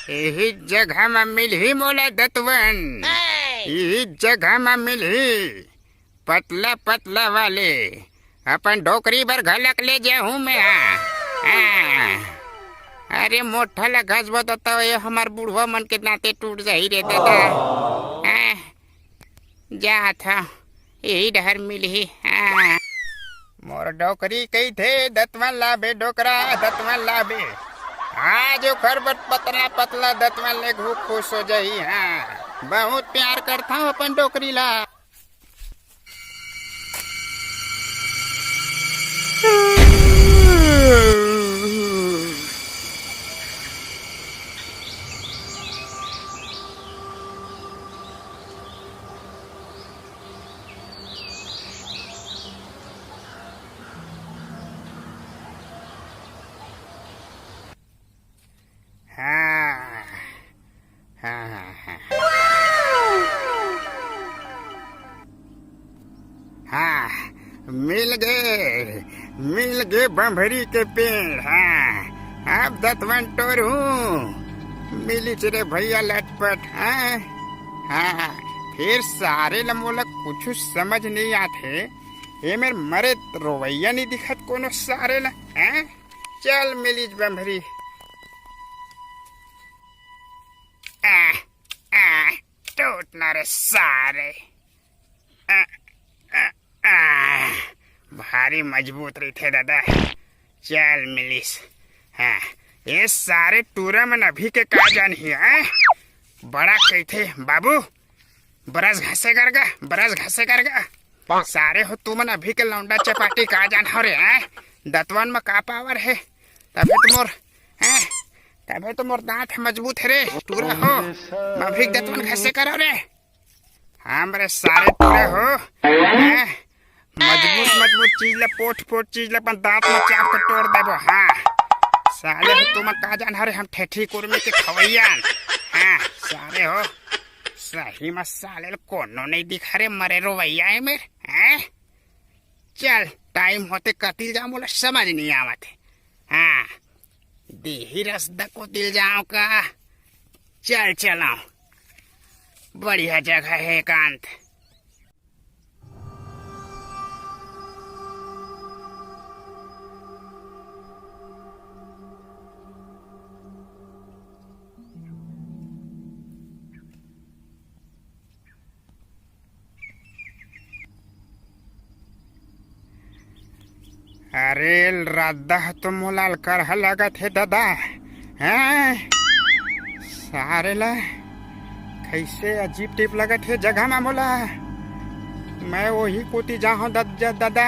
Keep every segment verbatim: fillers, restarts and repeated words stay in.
इही जगह म मिलही मोला दतवन, इही जगह म मिलही। पतला पतला वाले अपन डोकरी बर घलक ले जाहूं मैं हा। हाँ। अरे मोठा ल घसबो त, त ये हमर बुढ़वा मन के नाते टूट जाही रे ददा। हाँ। जात हा, यही डहर मिलही। हाँ। मोर डोकरी कहिथे, "दतवन लाबे डोकरा, दतवन लाबे।" आज ओकर बर पतला पतला दतवन ले घू खुश हो जाही। हाँ, बहुत प्यार करता हूँ अपन डोकरी ला। हाँ, हाँ, हाँ, हाँ। हाँ, मिल गे, मिल गे बम्भरी के पेड़। हाँ, अब दतवन टोर हूँ, मिलिच रे भैया लटपट। हाँ, हाँ, फिर सारे ल मोला कुछ समझ नहीं आथे। ये मेर मरे रोवैया नहीं दिखत कोनो सारे ल। हैं? चल मिलिच बम्भरी। आ, आ, टूट ना रे सारे। आ, आ, आ, भारी मजबूत रहिथे दादा। चल मिलिस। हाँ, ये सारे टूरा मन अभी के का जानही, हैं? बड़ा कहिथे, "बाबू, ब्रश घसे कर गा, ब्रश घसे कर गा।" सारे हो तुमन अभी के लौंडा चपाटी का जान हो रे, हैं? दतवन में का पावर है? तबे तो मोर, हैं? तबे तो मोर दांत है मजबूत है रे, टूरा हो। मैं अभी के दतवन घसे करो रे। हमरे सारे टूरा हो, हैं? मजबूत मजबूत चीज ला, पोठ पोठ चीज ला अपन दांत में चाप के तोड़ देबो। हाँ, साले हो तुमन का जान हरे हम ठेठी कुर्मी के खवैया। हाँ, साले हो, सही में साले ल कोनो नहीं दिखा रे, मरे रोवैया है मेर। हैं? चल, टाइम होते कतिल जाऊं, मोला समझ नहीं आवत है। हाँ, देही रसदा कोतिल जाऊं का? चल चलाऊं, बढ़िया जगह है एकांत। अरे, रद्दा ह तो मोला अलकरहा लगत हे ददा। हैं? सारे ला कइसे अजीब टीप लगत हे जगह मा मोला। मैं ओही कोती जाहूं दद-, ददा,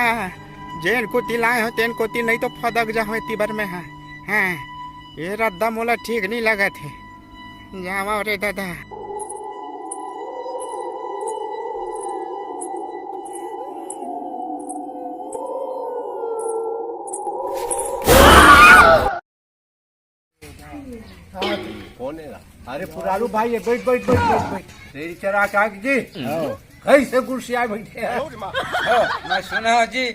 जेन कोती लाए हों तेन कोती, नहीं तो फदक जाहूं एती बर मैं हा। हैं? ये रद्दा मोला ठीक नहीं लगत हे। जावव रे ददा। कौन है? अरे पुरालू भाई, ये बैठ, बैठ, बैठ, बैठ, बैठ। तेरी चरा काक जी, हाँ। कइसे गुस्सिया बैठे हैं? हाँ, मैं सुना हूँ जी,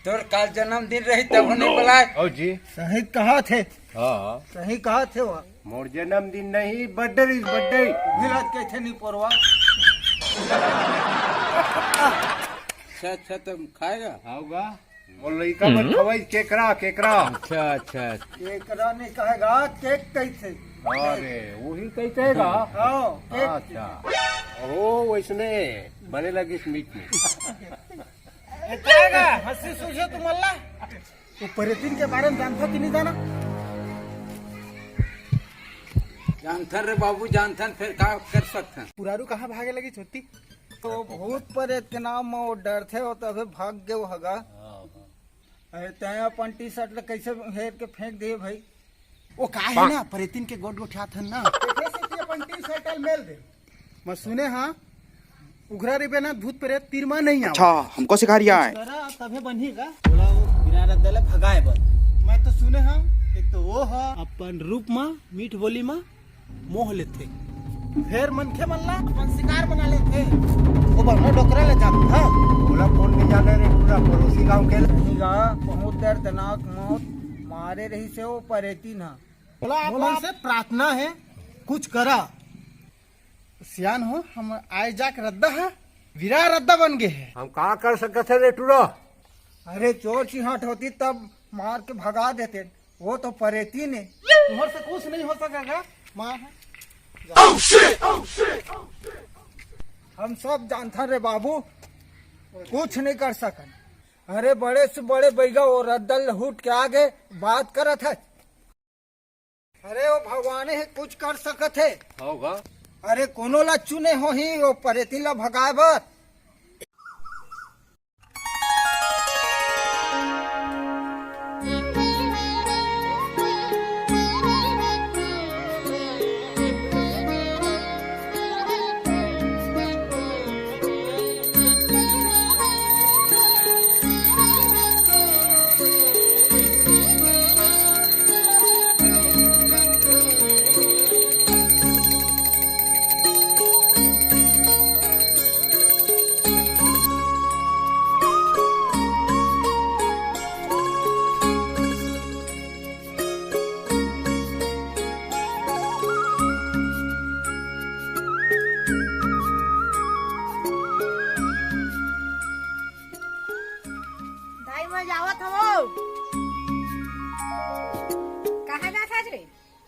तोर काल जन्मदिन रही तब नहीं बुलाए। ओ जी। सही कहा थे। हाँ। सही कहा थे वो। मोर जन्मदिन नहीं, birthday is birthday। मिलाद कैसे नहीं पोरवा? अच्छा, अच्छा, तो खाएगा? आऊगा। मोर लइका मन खवाई केकरा, केकरा। अच्छा, अच्छा। केकरा नहीं कहेगा, केक कैसे? अरे, वही कैसे गा? हाँ, केक। अच्छा। ओ, वैसने बने लगिस मीठ मीठ। ये कहेगा, हंसी सूझे तू मल्ला। वो परेतिन के बारे में जानता कि नहीं जाना? जानथन रे बाबू, जानथन, फिर का कर सकथन? पुरारू कहाँ भागे लगी छोटी? तो भूत परेत के नाम में वो डरथे, वो तभे भाग गे वो हगा। अरे तैं अपन टी शर्ट ल कैसे हेर के फेंक दिए भाई? वो का है ना, परेतिन के गोट गोठियात हन ना। तेकरे सेती अपन टी शर्ट ल मेल दे। मैं सुने हाँ, उघरा रिबे ना भूत प्रेत तीर मा नहीं आवे। अच्छा, हमको सिखा रिया है। करा तभे बनही का। बोला वो बिना रद्दा ले भगाए बर। मैं तो सुने हाँ, एक तो वो हा अपन रूप मा, मीठ बोली मा मोह लेथे। फेर मनखे मन ला अपन शिकार बना लेथे। वो बरना डोकरा ले जात हा। ओला कोन नहीं जाने रे, पूरा पड़ोसी गांव के। नहीं गा, बहुत दर्दनाक मौत मारे रही से वो परेतिन हा। बोला, आप मन से प्रार्थना है, कुछ करा। सियान हो, हम आए जाके रद्दा है, विरा रद्दा बन गए है। हम का कर सकत है रे टूरा? अरे, चोर चिहाट होती तब मार के भगा देते, वो तो परेती ने। तुहर से कुछ नहीं हो सकेगा, माँ है। हम सब जानथन रे बाबू, कुछ नहीं कर सकन। अरे, बड़े से बड़े बैगा वो रद्दा ल हुट के आगे बात करत है। अरे, वो भगवान ही कुछ कर सकत है। होगा। अरे, कोनो ला चुने होही वो परेती ला भगाए बर। दाई, मैं जावत हवं। कहाँ जात हस रे?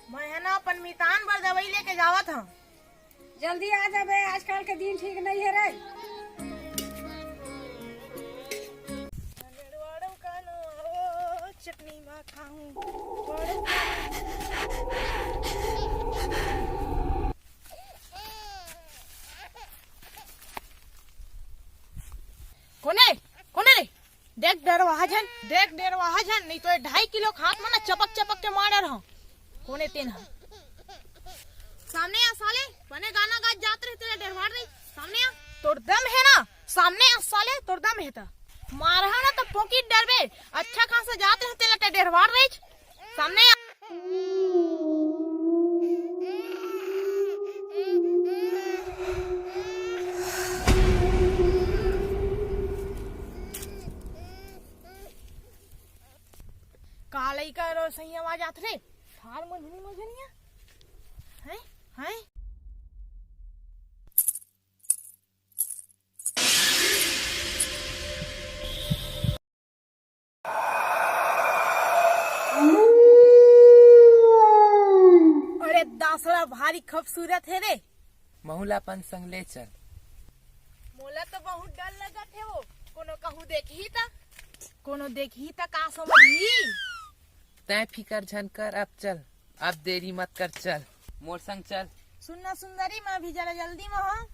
मैं ह ना अपन मितान बर दवाई लेके जावत हवं। जल्दी आ जाबे, आजकल के दिन ठीक नहीं है रे। चटनी मा खाहूं। कोने? कोने रे? देख डेरवाहा झन, देख डेरवाहा झन, नहीं तो ये ढाई किलो खात मन चपक चपक के मार रहा। कोने तेन हा? सामने आ साले, बने गाना गात जात रहे, तेला डेरवार रही। सामने आ, तोर दम है ना? सामने आ साले, तोर दम है त मारहा ना तो पोकी डरबे। अच्छा खासा जात रहे, तेला डेरवार रही। सामने आ। का लइका रो सही आवाज आत रे? फार मंझनी मंझनिया। हैं? हैं? अरे दासड़ा भारी खूबसूरत हे रे। महू ला अपन संग ले चल। मोला तो बहुत डर लगत हे वो। कोनो कहूँ देखही त, कोनो देखही त का समझही? तैं फिकर झन कर, अब चल, अब देरी मत कर, चल, मोर संग चल। सुन ना सुंदरी, मैं भी जरा जल्दी में हूँ।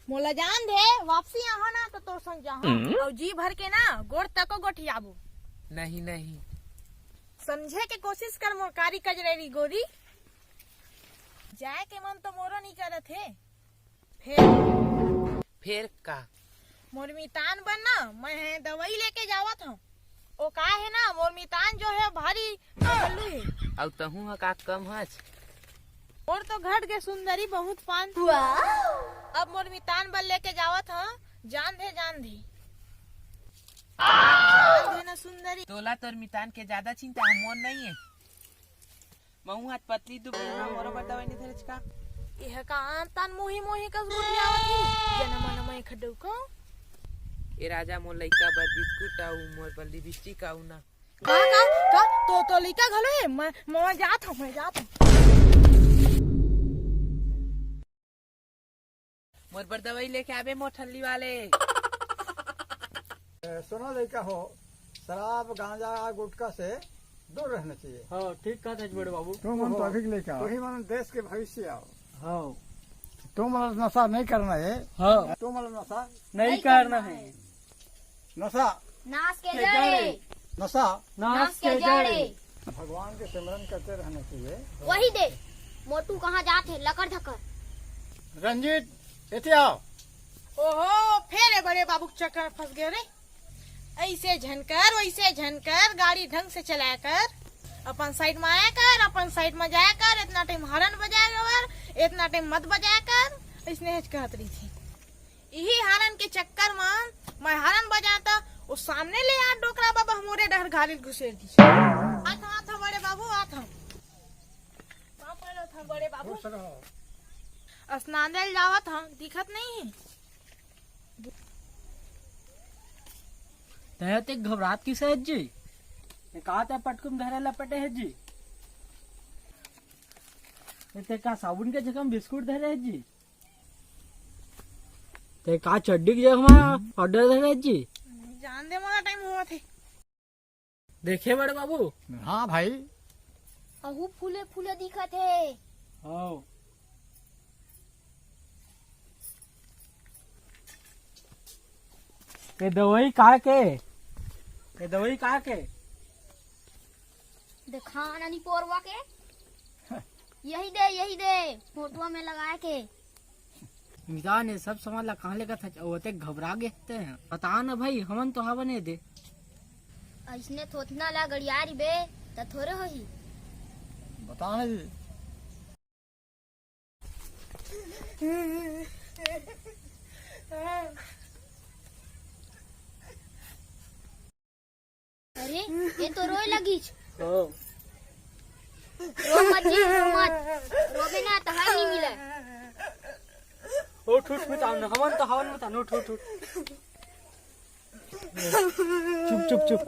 मोला जान दे, वापसी आहा ना तो तोर संग जाहा। हम्म। अउ जी भर के ना गोड़ तको गोठियाबो। नहीं, नहीं। समझे के कोशिश कर मोर कारी कजरेरी गोरी। जाए के मन तो मोरो नहीं करत हे। फेर? फेर का? मोर मितान बर ना, मैं हे दवाई लेके जावत हूँ। ओ का हे ना, मोर मितान जो हे भारी घल्लू हे। अउ तहूँ ह का कम हच? मोर तो घट गे सुंदरी बहुत पान। अब मोर मितान बर लेके जावत हूँ, जान दे, जान दे। जान दे ना सुंदरी। तोला तोर मितान के ज्यादा चिंता हे, मोर नहीं हे। महू हाथ पतली दुबरी मा मोरो बर दवाई नइ धरेच का? एह का आन तान मोही मोही कस गोठियावत ही, जनम मन मैं खड्डू को। ए राजा, मोर लइका बर बिस्कुट अउ मोर बर लिपस्टिक अउ ना। का, का, का? तो, तो लइका घलो हे? मैं, मैं जात हूँ, मैं जात हूँ। मोर बर दवाई लेके आबे मोठल्ली वाले। ए, सुनो लइका हो, शराब, गांजा, गुटखा से दूर रहना चाहिए। हाँ, ठीक कहत हच बड़े बाबू। तुम मन तो अभी के लइका हो। तुही मन देश के भविष्य हो। हाँ। तुम मन नशा नहीं करना है। हाँ। तुम मन नशा नहीं करना है। नशा नाश के जड़ ए। नशा नाश के जड़ ए। भगवान के सिमरन करते रहना चाहिए। वही दे, मोटू कहाँ जात हे, लकर धकर। रंजीत, एती आओ। ओहो, फेर ए बड़े बाबू के चक्कर में फंस गए रे। ऐसे झन कर, वैसे झन कर, गाड़ी ढंग से चलाया कर, अपन साइड में आया कर, अपन साइड में जाया कर, इतना टाइम हॉर्न बजाया कर, इतना टाइम मत बजाया कर, ऐसने हेच कहत रही थी। इही हॉर्न के चक्कर म मैं हॉर्न बजाता, वो सामने ले आ डोकरा बाबा हमरे डहर गाड़ी घुसेर दी। आत हूँ, आत हूँ बड़े बाबू, आत हूँ। पापा ला बड़े बाबू। स्नान दे ल जावत हंव, दिखत नहीं हे। तैं ते घबरात किसे हे जी? ये का ते पटकुम धरे लपटे हे जी? ये ते का साबुन के जगह म बिस्कुट धरे हे जी? ते का चड्डी के जगह म पाउडर धरे हे जी? जान दे, मोला टाइम होवत हे। देखे बड़े बाबू। हाँ भाई। अहू फूले फूले दिखत हे। हाँ। ये दवाई का के? ये दवाई का के? देखा ना निपोरवा के। यही दे, यही दे, फोटुआ में लगाए के। मितान, ये सब सामान ला कहाँ लेगत हच? अउ अतेक घबरा गे हस तें। बता न भई, हमन तो हवन ए दे। अइसने थोथना ला गड़िया रिबे, त थोरे होही। बता न जी। अरे, ये तो रोए लगिस। हाँ। रो मत जी, रो मत। रोबे ना, त हार नहीं मिले। उठ, उठ, मितान, हमन तो हवन, मितान, उठ, उठ, उठ। चुप, चुप, चुप।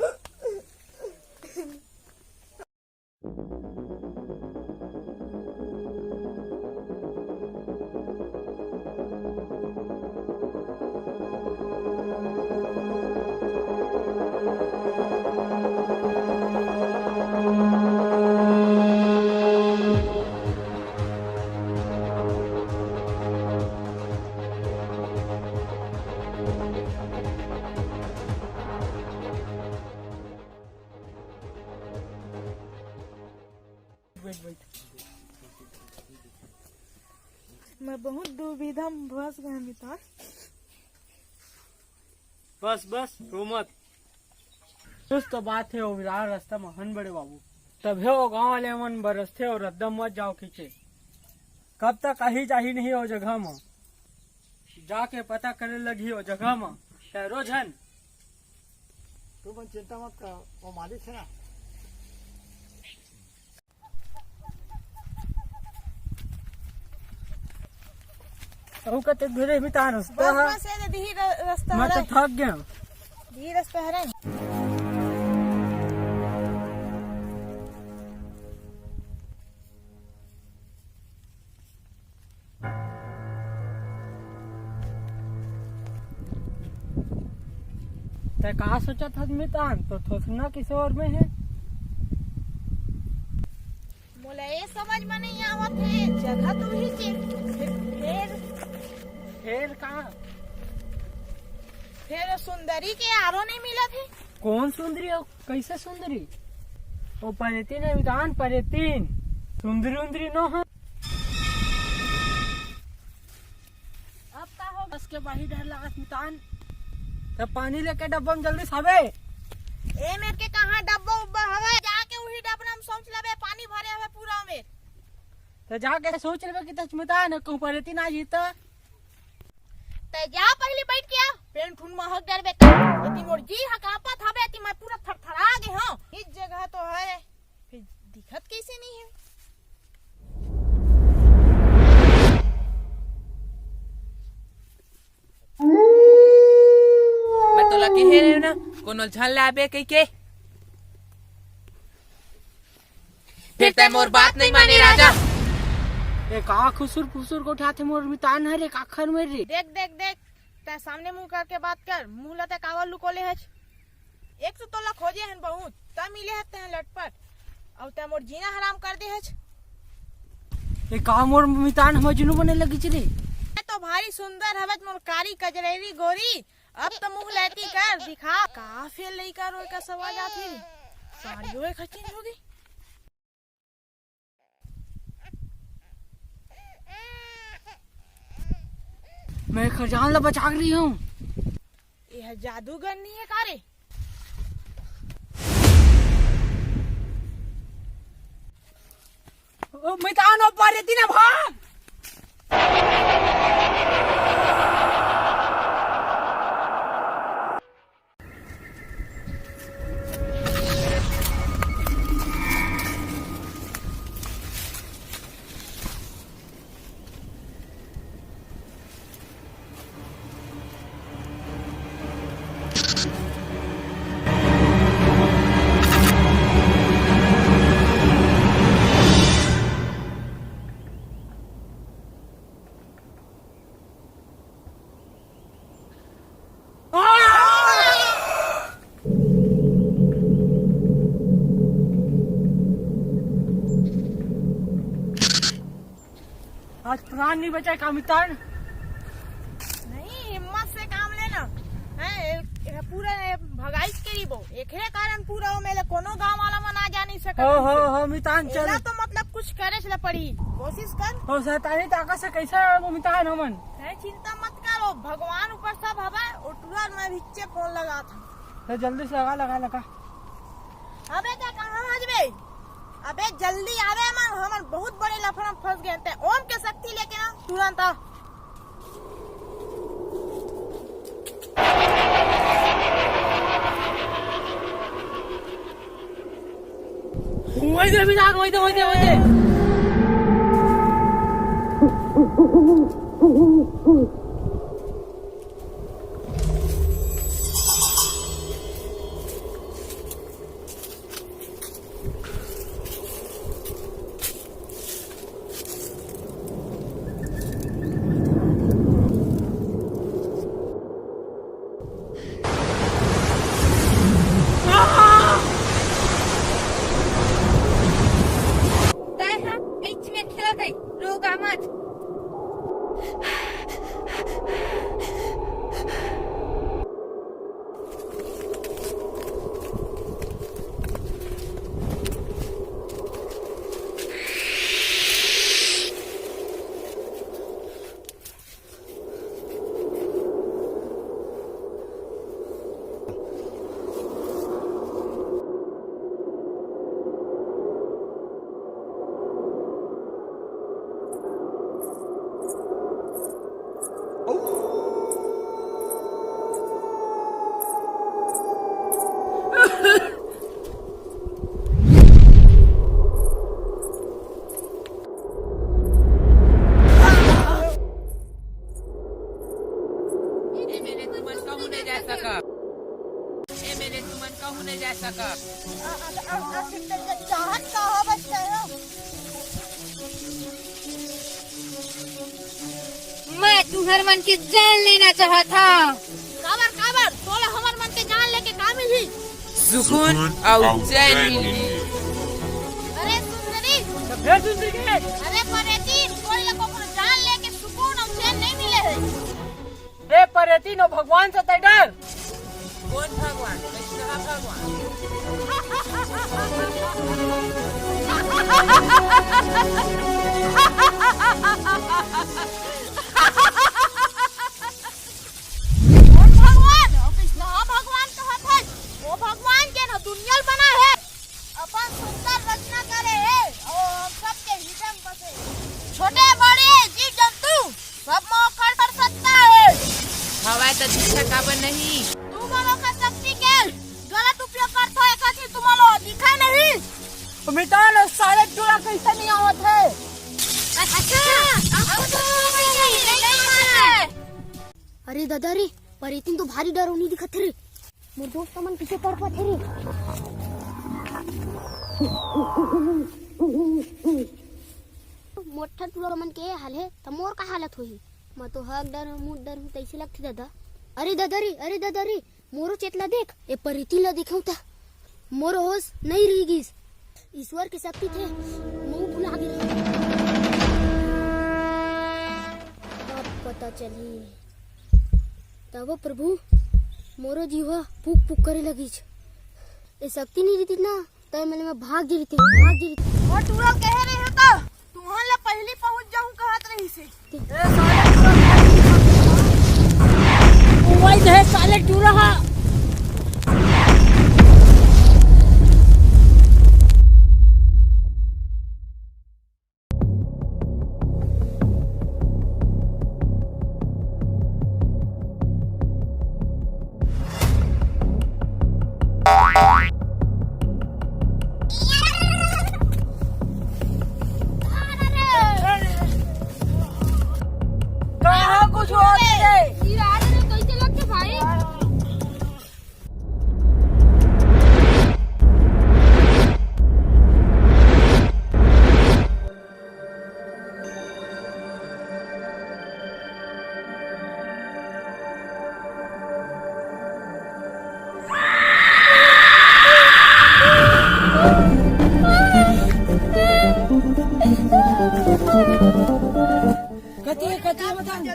बैठ, बैठ। मैं बहुत दुविधा में फंस गया मितान। बस, बस, रो मत। कुछ तो बात हे, वो विराट रास्ता में हन बड़े बाबू। तभे वो गांव वाले मन बरसथे अउ रद्दा मत जाओ खींचे। कब तक आही जाही नहीं वो जगह में। जाके पता करे लगी वो जगह में। ठहरो झन। तू मन चिंता मत कर, वो मालिक हे ना। अउ कते दूर हे मितान रास्ता बस, हे। बस, ये दे दिही र-, रास्ता मैं तो हरे। थक गया। दिही रास्ता हरे। तैं का सोचत हस मितान? तो थोथना किसे ओर में हे? मोला ये समझ में नहीं आवत हे, जगह तो ही चे-, फे-, फेर, फेर का? फेर सुंदरी के आरो नहीं मिलत हे। कौन सुंदरी हो? कैसे सुंदरी? वो परेतीन हे मितान, परेतीन। सुंदरी उंदरी नो हे। अब का हो? बस के बाही डर लागत मितान। त पानी लेके डब्बा में जल्दी साबे। ए मेर के कहाँ डब्बा उब्बा हवे? जाके उही डबरा में सोच लेबे, पानी भरे हवे पूरा में। त जाके सोच लेबे कि तच मितान कहूँ परेतीन आ जीता। तैं जा पहिली बइठ के आ, पेंट हुन महक डरबे त। एती मोर जी ह कांपत हवे, एती मैं पूरा थरथरा गे हंव। इस जगह तो हरे, फेर दिखत कइसे नहीं हे? मैं तोला कहे रेहेंव ना, कोनो झन लाबे कहिके। फेर तैं मोर बात नहीं माने राजा। ए का खुसुर फुसुर गोठियाथे मोर मितान हरे, काखर मेर रे? देख, देख, देख, तैं सामने मुंह करके बात कर, मुंह ला तैं काबर लुकोले हच? एक तो तोला खोजे हन बहुत, तैं मिले हस तैं लटपट, अउ तैं मोर जीना हराम कर दे हच। ए का मोर मितान ह मजनू बने लगिच रे? तैं तो भारी सुंदर हवच मोर कारी कजरैरी गोरी, अब तो मुंह ला एती कर, दिखा। का फेर लइका रोए कस आवाज आथे रे? साड़ियो एखर चेंज होगे। मैं एखर जान ला बचा के रही हूँ। ये जादूगर नहीं है का रे? ओ, मैं तो आनो पारे तीन भाग। आज प्राण नहीं बचा का मितान? नहीं, हिम्मत से काम लेना। हैं, ए, ए, पूरा ए, भगाइस के रहिबो। एकरे कारण पूरा ओ मेले कोनो गांव वाला मन आ जा नहीं सकत हो, हो, रहिसे। हो, मितान, चल। एला तो मतलब कुछ करे से पड़ी। कोशिश कर। हो, शैतानी ताकत से कैसे आबो मितान हमन? हैं, चिंता मत करो, भगवान ऊपर सब हवय। ओ टुरा मैं भिच्चे फोन लगा था। तो जल्दी से लगा, लगा, लगा। अबे, ते कहाँ हस बे? अबे, जल्दी आवे मन, हमन बहुत बड़े लफड़ा में फंस गए। ते ओम के शक्ति लेके ना तुरंत आ। वही दे, अभी जाके वही दे, वही दे, वही दे। तैं ह बीच में खेलत हस, रोका मत। ए मेरे, तुमन कहूँ नहीं जा सकब। ए मेरे, तुमन कहूँ नहीं जा सकब। चाहत का हो बच्चा हो? मैं तुम्हर मन के जान लेना चाहत हंव। काबर, काबर? तोला हमर मन के जान लेके का मिलही? सुकून अउ चैन मिलही। अरे सुंदरी। तो फिर सुंदरी के? अरे परेती, कोई ला कोकरो जान लेके सुकून अउ चैन नहीं मिले हे। ए परेती, ओ भगवान से तैं डर। कौन भगवान? कृष्णा भगवान। कौन भगवान? अउ कृष्णा भगवान कहत हे। ओ भगवान जेन ह दुनिया ल बनाए हे, अपन सुंदर रचना करे हे अउ हम सबके हृदय में बसे। छोटे बड़े जीव जंतु सब म ओकर सत्ता हे। हवय त झूठा काबर नहीं? तुमन ओकर शक्ति के गलत उपयोग करथो, एकर चीज तुमन ला दिखय नहीं? मितान, साले टूरा कैसे नहीं आवत हे? अच्छा, अब तो नहीं, नहीं आवत हे। अरे दादा रे, परेतिन तो भारी डरौनी दिखत हे रे। मोर दोस्त मन पीछे तड़पत हे रे। मोटठा टूरा मन के हाल हे, त मोर का हालत होही? मैं तो हक डर हूँ, मुँह डर हूँ, तैसे लगथे दादा। अरे दादा रे, अरे दादा रे, मोरो चेत ला देख, ए परेतिन ला देखेंव त मोर होश नहीं रही गिस। ईश्वर के शक्ति थे, मुँह भुला गे। अब पता चली। तब प्रभु, मोरो जीवा पुक पुक करे लगिस। ए शक्ति नहीं रहितिस ना, त मैं भाग गे रहितेंव, भाग गे रहितेंव। ओ टूरा कहे रहे हो त, तुहन ला पहिली पहुंच जाहूं कहत रहिसे। ए साले टूरा, ओ भाई दे साले टूरा हा। कहाँ कुछ होत हे? ई रात में कैसे लगथे भाई?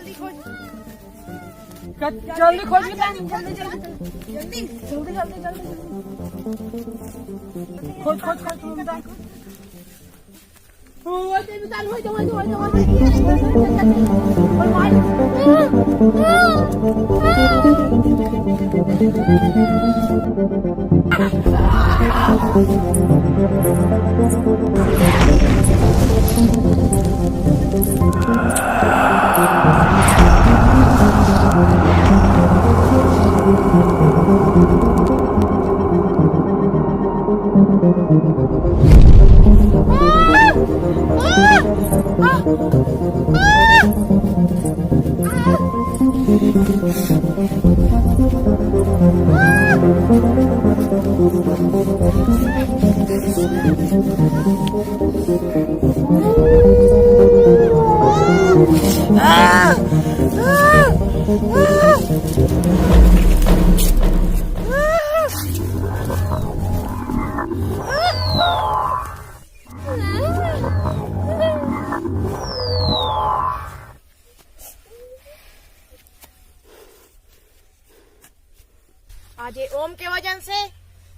जल्दी खोज, जल्दी खोज, जल्दी, जल्दी, जल्दी, जल्दी, जल्दी, जल्दी, जल्दी। खोज, खोज, खोज, खोज। ओ, ओते भी चालू होई, होई, होई, होई, होई। आज ये ओम के वजन से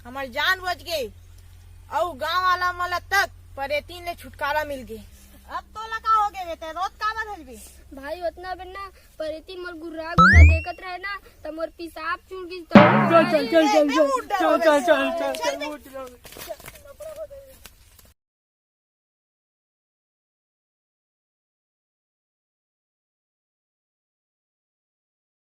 हमर जान बच गे, अउ गांव वाला मन ला तक परेतीन ले छुटकारा मिल गे। अब तोला का हो गे बे, ते रोत काबर हस बे? भाई, ओतना बेर ना परेतीन मोर गुर्रा गुर्रा देखत रहे ना, त मोर पिसाब छूट गिस। चल, चल, चल, चल, ए, चल, उठ डरो चल, चल, बे। चल, चल, चल, चल, चल, उठ डरो।